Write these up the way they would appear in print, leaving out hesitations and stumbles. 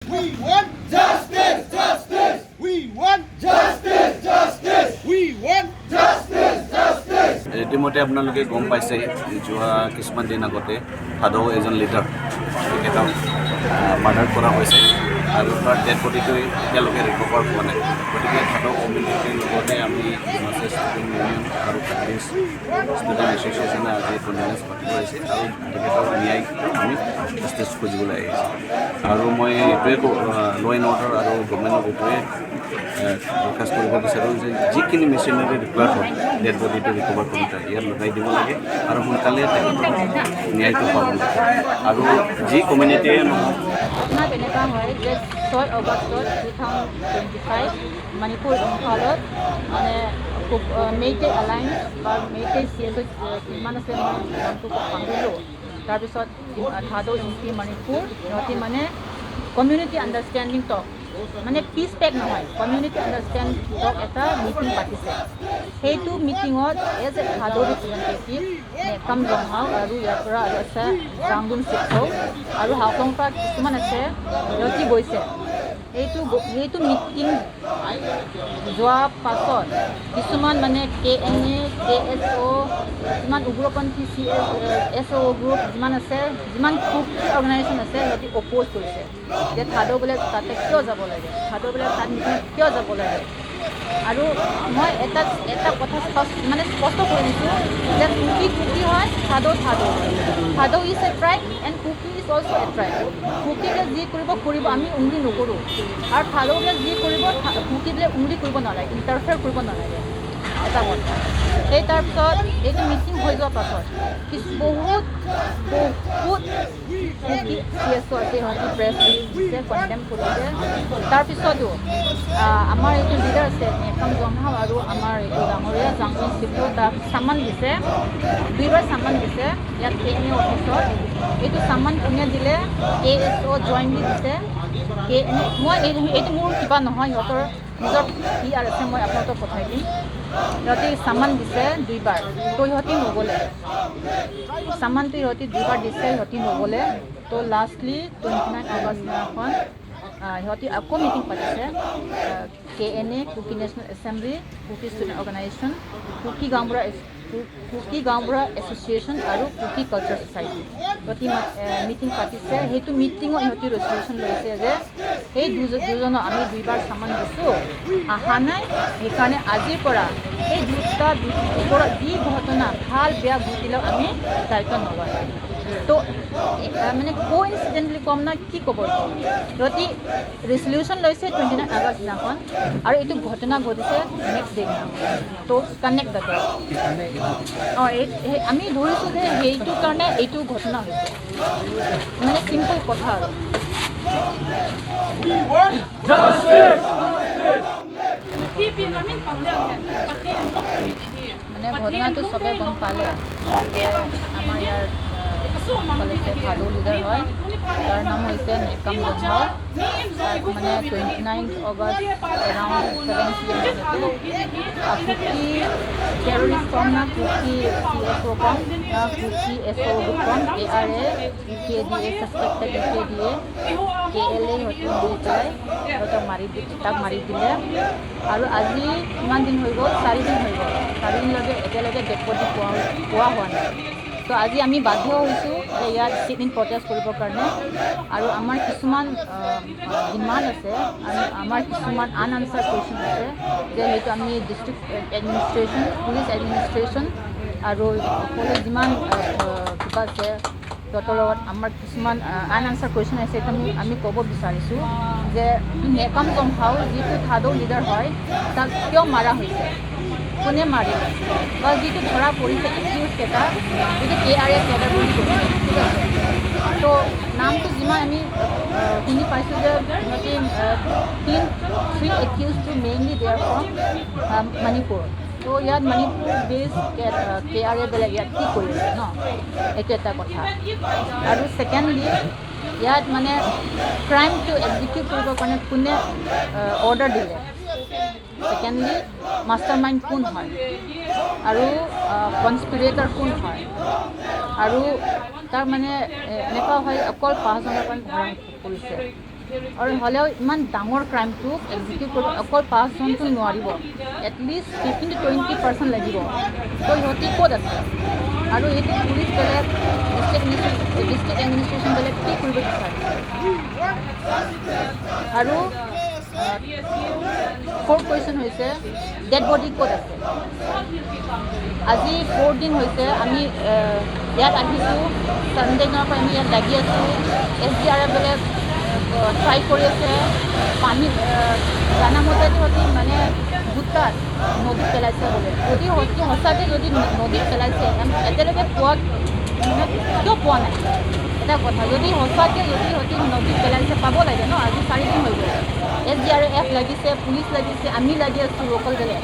We want justice, justice. We want justice, justice. We want justice, justice. ইতিমধ্যে আপোনালোকে গম পাইছে, যোৱা কিছুমান দিন আগতে থাদৌ এজন লিডাৰ, তেখেতক মাৰ্ডাৰ কৰা হৈছে আৰু তাৰ ডেড বডিটো এতিয়ালৈকে ৰিকভাৰ হোৱা নাই। গতিকে থাদৌ কমিউনিটিৰ লগতে আমি ডিমাচা ষ্টুডেণ্ট ইউনিয়ন আৰু কাৰ্বি ষ্টুডেণ্ট এছ'চিয়েশ্যনে আজি কনফাৰেঞ্চ পাতিব আহিছে আৰু তেখেতৰ ন্যায় আমি জাষ্টিছ খুজিবলৈ আহিছোঁ। আৰু মই এইটোৱে ল' এণ্ড অৰ্ডাৰ আৰু গভমেণ্টক এইটোৱে দৰখাস্ত কৰিব বিচাৰোঁ যে যিখিনি মেচিনাৰী ৰিকুৱাৰ্ড হয় ডেড বডিটো ৰিকভাৰ কৰোঁতে, ইয়াত লগাই দিব লাগে আৰু সোনকালে তেখেতৰ ন্যায়টো পাব লাগে আৰু যি কমিউনিটিয়ে নহওক। ঘটনাত এনেকুৱা হয় যে 6 আগষ্টত 2025 মণিপুৰ ইম্ফালত মানে মেইটেই এলায়েন্স বা মেইটেই চি এছ কিমান আছে, মই নামটো পাহৰিলোঁ। তাৰপিছত থাদৌ ইউনিটি মণিপুৰ, সিহঁতি মানে কমিউনিটি আণ্ডাৰষ্টেণ্ডিং টক, মানে পিচ পেক নহয়, কমিউনিটি আণ্ডাৰষ্টেণ্ড টক এটা মিটিং পাতিছে। সেইটো মিটিঙত এজ এ থাদৌ ৰিপ্ৰেজেণ্টেটিভ নেকাম জংহাও আৰু ইয়াৰ পৰা আৰু আছে জাংগুন চিখৌ আৰু হাফলং পৰা কিছুমান আছে, সিহঁতি গৈছে। সেইটো মিটিং যোৱা পাছত কিছুমান মানে কে এন এ, কে এছ অ', যিমান উগ্ৰপন্থী C S S O' group যিমান আছে, যিমান কুকি অৰ্গেনাইজেশ্যন আছে, সিহঁতি অপ'জ কৰিছে যে থাদৌবিলাক তাতে কিয় যাব লাগে, থাদৌবিলাক তাত মিটিঙত কিয় যাব লাগে। আৰু মই এটা এটা কথা মানে স্পষ্ট কৰি দিছোঁ যে কুকি কুকি হয়, থাদৌ থাদৌ হয়। Thadou is a tribe and Kuki is also a tribe. কুকিবিলাক যি কৰিব কৰিব, আমি উংলি নকৰোঁ। আৰু থাদৌবিলাক যি কৰিব, কুকিবিলাক উংলি কৰিব নালাগে, ইণ্টাৰফেয়াৰ কৰিব নালাগে, এটা কথা। সেই তাৰপিছত এইটো মিটিং হৈ যোৱাৰ পাছত কিছু বহুত বহুত কুকি চি এছ অ' আছে, সিহঁতি প্ৰেছ ৰিলিজ দিছে, কণ্ডেম কৰিছে। তাৰপিছতো আমাৰ এইটো লিডাৰ আছে নেকাম জংহাও আৰু আমাৰ এইটো ডাঙৰীয়া জাংগুন চিফু, তাক চামান দিছে, দুইবাৰ চামান দিছে ইয়াত কে এন এ অফিচত। এইটো চামান কোনে দিলে? কে এছ অ' জইণ্টলি দিছে কে এন এ। মই এইটো মোৰ কিবা নহয়, সিহঁতৰ নিজৰ পি আৰ আছে, মই আপোনালোকক পঠাই দিম। সিহঁতি চামান দিছে দুইবাৰ, তো সিহঁতি নগ'লে। চামানটো সিহঁতি দুইবাৰ দিছে, সিহঁতি নগ'লে। তো লাষ্টলি 29 আগষ্ট দিনাখন সিহঁতি আকৌ মিটিং পাতিছে, K N A, Kuki national assembly, Kuki student organisation, Kuki গাঁওবুঢ়া এছ'চিয়েশ্যন আৰু কুকি কালচাৰ ছ'চাইটি। সিহঁতি মিটিং পাতিছে। সেইটো মিটিঙত সিহঁতি ৰেজলিউশ্যন লৈছে যে সেই দুজনক আমি দুইবাৰ চামান দিছোঁ, অহা নাই, সেইকাৰণে আজিৰ পৰা সেই দুটা ওপৰত যি ঘটনা ভাল বেয়া ঘটিলেও আমি দায়িত্ব নলয়। তো মানে কো ইনচিডেণ্টলি ক'ম না কি ক'ব এইটো, সিহঁতি ৰেজলিউশ্যন লৈছে 29 আগষ্ট দিনাখন আৰু এইটো ঘটনা ঘটিছে নেক্সট ডে দিনাখন। তো কানেক্ট the dot. অঁ, এই আমি ধৰিছোঁ যে সেইটো কাৰণে এইটো ঘটনা হৈছে, মানে চিম্পল কথা আৰু। We want justice. মানে ঘটনাটো চবে গম পালে যে আমাৰ ইয়াৰ কলেজে ভালো লিডাৰ হয়, তাৰ নাম হৈছে নেকাম জংহাও। তাক মানে 29 August around 7 p.m. Kuki terrorist কম না কুকি চি এছ অ' কম না কুকি এছ অ' গ্ৰুপ কম, K R A, U K D A, suspected U K D A, K L A, সিহঁতি মিলি পেলাই সিহঁতক মাৰি দি তাক মাৰি দিলে। আৰু আজি কিমান দিন হৈ গ'ল? 4 দিন হৈ গ'ল। 4 দিনলৈকে এতিয়ালৈকে ডেড বডি পোৱা পোৱা হোৱা নাই। তো আজি আমি বাধ্য হৈছোঁ যে ইয়াত চিট ইন প্ৰটেষ্ট কৰিবৰ কাৰণে। আৰু আমাৰ কিছুমান ডিমাণ্ড আছে আৰু আমাৰ কিছুমান আনআনচাৰ কুৱেশ্যন আছে যে সেইটো আমি ডিষ্ট্ৰিক্ট এডমিনিষ্ট্ৰেশ্যন, পুলিচ এডমিনিষ্ট্ৰেশ্যন আৰু সকলো যিমান কিবা আছে, সিহঁতৰ লগত আমাৰ কিছুমান আনআনচাৰ কুৱেশ্যন আছে। সেইটো আমি ক'ব বিচাৰিছোঁ যে নেকাম জংহাও যিটো থাদৌ লিডাৰ হয়, তাক কিয় মাৰা হৈছে, কোনে মাৰিলে, বা যিটো ধৰা পৰিছে একিউজ কেইটা, যিটো কে আৰ এ কেডাৰ বুলি কৈছে, ঠিক আছে। তো নামটো যিমান আমি শুনি পাইছোঁ যে সিহঁতি three একিউজটো mainly they are from Manipur. তো ইয়াত মণিপুৰ বেছ কে আৰ এ বেলেগ ইয়াত কি কৰি আছে ন, এইটো এটা কথা। আৰু ছেকেণ্ডলি ইয়াত মানে ক্ৰাইমটো এক্সিকিউট কৰিবৰ কাৰণে কোনে অৰ্ডাৰ দিলে, ছেকেণ্ডলি মাষ্টাৰ মাইণ্ড কোন হয় আৰু কনস্পিৰেটৰ কোন হয়। আৰু তাৰ মানে এনেকুৱা হয়, অকল পাঁচজনৰ কাৰণে ধৰা পৰিছে। আৰু হ'লেও ইমান ডাঙৰ ক্ৰাইমটো এক্সিকিউট কৰিব অকল পাঁচজনটো নোৱাৰিব, এটলিষ্ট 15 টু 20% লাগিব। তো সিহঁতি ক'ত আছে? আৰু এইটো পুলিচ বেলেগ, ডিষ্ট্ৰিক্ট এডমিনিষ্ট্ৰেশ্যন বেলেগ, কি কৰিব বিচাৰিছে? আৰু ফ'ৰ্থ কুৱেশ্যন হৈছে, ডেড বডি ক'ত আছে? আজি 4 দিন হৈছে আমি ইয়াত আহিছোঁ। ছানডে দিনাৰ পৰা আমি ইয়াত লাগি আছোঁ। এছ ডি আৰ এফ বেলেগ ট্ৰাই কৰি আছে। পানীত জানামতে সিহঁতি মানে গোটাত নদীত পেলাইছে বোলে। যদি সঁচাকৈ সঁচাকৈ যদি নদীত পেলাইছে, এতিয়ালৈকে পোৱা মানে কিয় পোৱা নাই? এটা কথা, যদি সঁচাকৈ যদি সিহঁতি নদীত পেলাইছে, পাব লাগে ন। আজি 4 দিন হৈ গ'ল। এছ ডি আৰ এফ লাগিছে, পুলিচ লাগিছে, আমি লাগি আছোঁ লোকেল বেলেগ।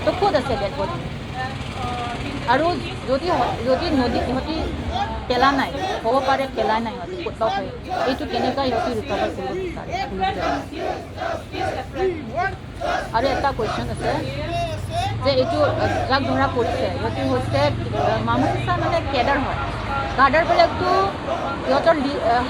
তো ক'ত আছে ডেড বডি? আৰু যদি নদীত ইহঁতি পেলা নাই, হ'ব পাৰে পেলাই নাই ইহঁতি, ক'ত পাৰে, এইটো কেনেকুৱা ইহঁতি ৰিকভাৰ কৰিব বিচাৰে পুলিচে? আৰু এটা কুৱেশ্যন আছে যে এইটো যাক ধৰা পৰিছে, ইহঁতি হৈছে মামুচা মানে কেডাৰ হয়। কাডাৰবিলাকতো সিহঁতৰ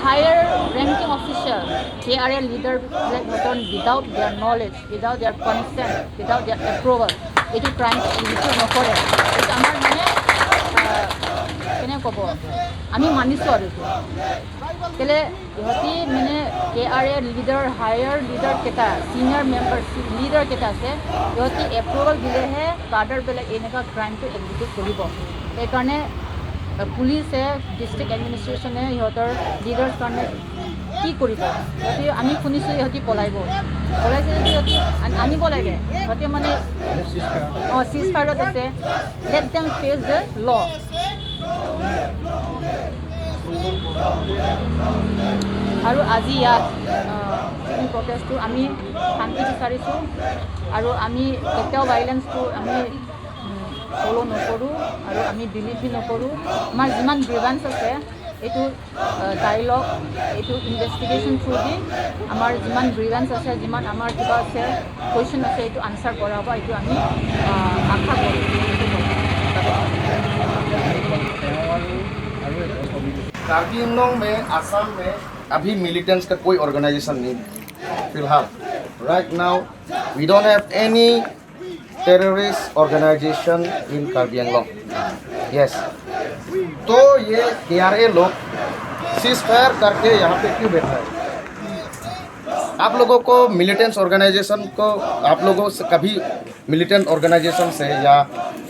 হায়াৰ ৰেংকিং অফিচাৰ, কে আৰ এ লিডাৰবিলাক সিহঁতৰ without their knowledge, without their consent, without their approval এইটো ক্ৰাইম এক্সিকিউট নকৰে। এইটো আমাৰ মানে কেনে ক'ব, আমি মানিছোঁ। আৰু এইটো কেলে ইহঁতি মানে কে আৰ এ লিডাৰ, হায়াৰ লিডাৰ কেইটা, ছিনিয়ৰ মেম্বাৰ লিডাৰ কেইটা আছে, ইহঁতি এপ্ৰুভেল দিলেহে কাডাৰবিলাক এনেকুৱা ক্ৰাইমটো এক্সিকিউট কৰিব। সেইকাৰণে পুলিচে, ডিষ্ট্ৰিক্ট এডমিনিষ্ট্ৰেশ্যনে সিহঁতৰ লিডাৰ্ছ কাৰণে কি কৰিব? সিহঁতি, আমি শুনিছোঁ ইহঁতি পলাই গ'ল। পলাইছে যদি সিহঁতি আনিব লাগে। সিহঁতে মানে অঁ চিজ ফায়াৰত আছে। Let them face the law. আৰু আজি ইয়াত প্ৰটেষ্টটো আমি শান্তি বিচাৰিছোঁ আৰু আমি কেতিয়াও ভাইলেঞ্চটো আমি ফ'ল' নকৰোঁ আৰু আমি বিলিভো নকৰোঁ। আমাৰ যিমান গ্ৰিভান্স আছে, এইটো ডাইলগ, এইটো ইনভেষ্টিগেশ্যন থ্ৰু দি আমাৰ যিমান গ্ৰিভান্স আছে, যিমান আমাৰ কিবা আছে, কুৱেশ্যন আছে, এইটো আনচাৰ কৰা হ'ব, এইটো আমি আশা কৰোঁ। তেওঁ আৰু আৰু कार्बी आंगलोंग में, असम में अभी मिलिटेंट्स का कोई ऑर्गेनाइजेशन नहीं है फिलहाल। Right now we don't have any terrorist organization in Karbi Anglong, yes. तो ये के लोग सीज फायर करके यहाँ पे क्यों बैठा है? आप लोगों को मिलिटेंट्स ऑर्गेनाइजेशन को, आप लोगों से कभी मिलिटेंट ऑर्गेनाइजेशन से या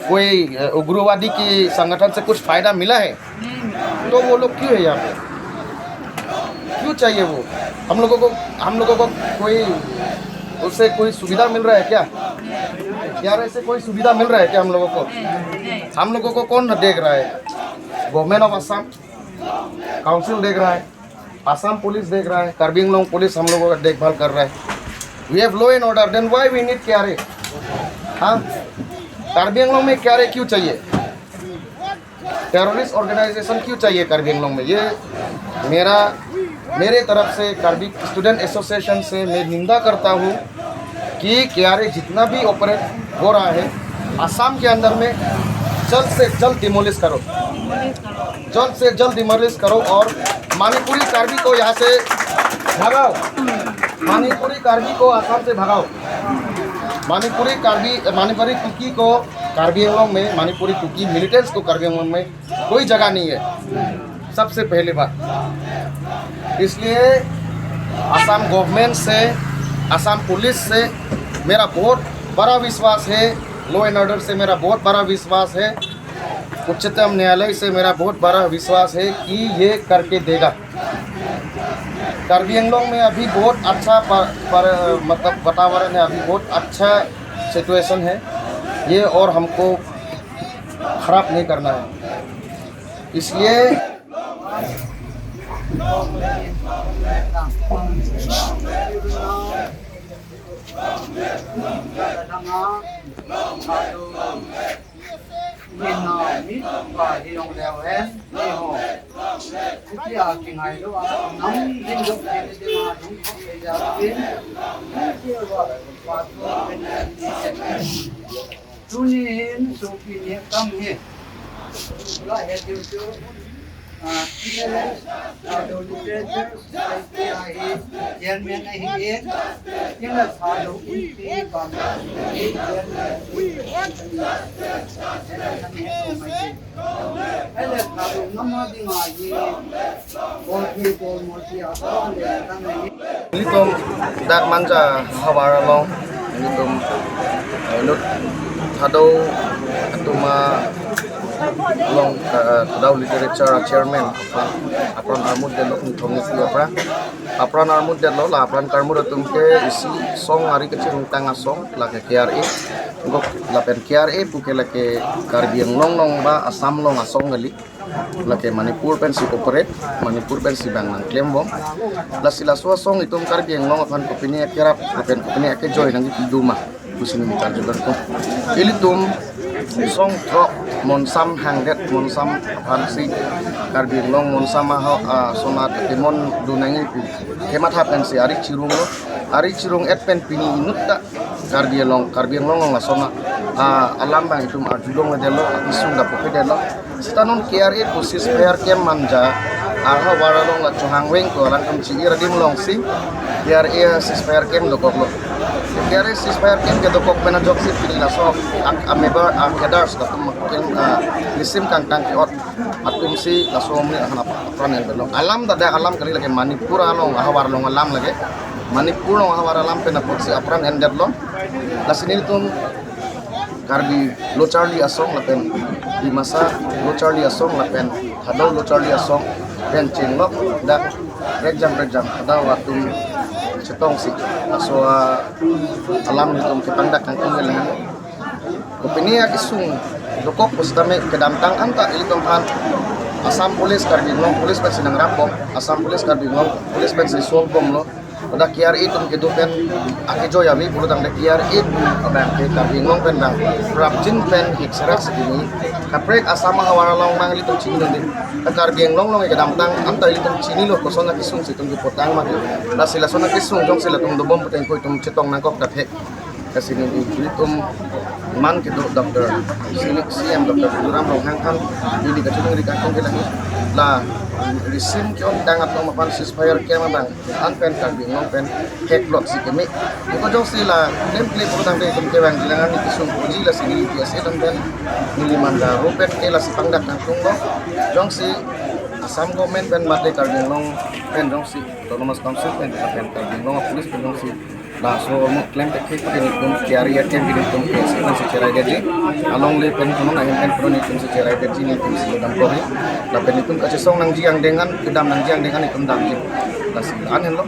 कोई उग्रवादी की संगठन से कुछ फ़ायदा मिला है? तो वो लोग क्यों है यहाँ पे? क्यों चाहिए वो हम लोगों को? हम लोगों को कोई उससे कोई सुविधा मिल रहा है क्या? यार, ऐसे कोई सुविधा मिल रहा है क्या हम लोगों को? हम लोगों को कौन देख रहा है? गवर्नमेंट ऑफ असम काउंसिल देख रहा है, असम पुलिस देख रहा है, कार्बी आंगलोंग पुलिस हम लोगों का देखभाल कर रहा है। We have law and order, then why we need KRA? हाँ, कार्बी आंगलोंग में के क्यों चाहिए? टेररिस्ट ऑर्गेनाइजेशन क्यों चाहिए कार्बी आंगलोंग में? ये मेरा मेरे तरफ से, कार्बी स्टूडेंट एसोसिएशन से मैं निंदा करता हूँ कि के जितना भी ऑपरेट हो रहा है असम के अंदर में, जल्द से जल्द डिमोलिश करो, जल्द से जल्द डिमोलिश करो और मणिपुरी कार्बी को यहाँ से भगाओ। मणिपुरी कार्बी को असम से भगाओ। मणिपुरी कार्बी, मणिपुरी कुकी को कार्बी आंगलोंग में, मणिपुरी कुकी मिलिटेंट्स को कार्बी आंगलोंग में कोई जगह नहीं है, सबसे पहली बात। इसलिए असम गवर्नमेंट से, असम पुलिस से मेरा बहुत बड़ा विश्वास है। लॉ एंड ऑर्डर से मेरा बहुत बड़ा विश्वास है। उच्चतम न्यायालय से मेरा बहुत बड़ा विश्वास है कि ये करके देगा। कार्बी आंगलोंग में अभी बहुत अच्छा पर मतलब वातावरण है, अभी बहुत अच्छा सिचुएशन है ये और हमको ख़राब नहीं करना है, इसलिए 2 Literature Society ahi chairman ahi en kena Thado Inpi Bangla chairman ele Thado nama dinga ye bolki bol mosi asawan le tang Litom dak manja hawar long litom lut Thado atuma long Thado literature chairman apran armud de lok nithong ni apra apran armud de lo la apran karmud atum ke isi song ari kecing tanga song la ke KRA gok la pen KRA puke la ke Karbi Anglong long ba Assam long asong gali la ke Manipur pen si operate Manipur pen si bang nang claim bom la sila sua song itum Karbi Anglong apan kopini kerap pen kopini ke join nang duma kusini mitar juga ko ilitum song trok mon sam hangdet mon sam apan si Karbi Anglong mon sam ha sonat ke mon dunangi pu kemat ha pen si ari cirung lo ari cirung et pen pini inut ta Karbi Anglong la sona alam bang itum arjulong la delo isung da poke delo sitanon KRA posis fair kem manja arha waralong la chohang weng ko lang kam chi iradim long si KRA sis fair kem dokok lo KRA sis fair kem ke dokok pena jok si pini la so amebar kedars da tum kem lisim kang tang ke ot atum si la so mni ahan apran el belong alam da alam kali lagi Manipur along ahawar long alam lagi Manipur long ahawar alam pena pot si apran endet lo la sini tum Karbi lo Charlie asong lapen di masa lo Charlie asong lapen Thado lo Charlie asong pen chinglok dak rejam Thado atum cetong si aso alam nitum kepandak kangkung gelang kopini isung dokok postame kedamtang anta ilitum han Assam Police Karbi Anglong Police pen sinang rapom Assam Police Karbi Anglong Police pen si sol bom lo pada KRA tum ke pen ake joyami pulu tang de KRA bang ke Karbi Anglong pen bang rapjin pen hikserak segini kaprek asama hawaralong mang litum chini lo Karbi Anglong long ke damtang anta litum chini lo kosona kisung situm ke potang mak la sila sona kisung jong sila tum dobom poteng ko tum chetong nangkok da phe kasini litum man ke do Dr. CM Dr. Ram rong hang khan ini ka chulung ri kangkong ke la risim ke on dangat long mapan ceasefire ke bang an pen Karbi Anglong pen hek lot si kemi ko jong sila lem play ko tang de tum ke bang jilangan ni kisung koji la sini PSA dong pen nili manda ro pen ke la si pangdak kangkong lo jong si Assam government pen mate Karbi Anglong pen jong si autonomous council pen pen Karbi Anglong police pen jong si la so mo claim tek ke ni tum KRA kem ni tum PSA pen si cherai de along le pen kono na pen pro ni tum si cherai de ni tum si dam ko la pen itum ka song nang jiang dengan kedam nang jiang dengan itum dam ji la si an hen lo.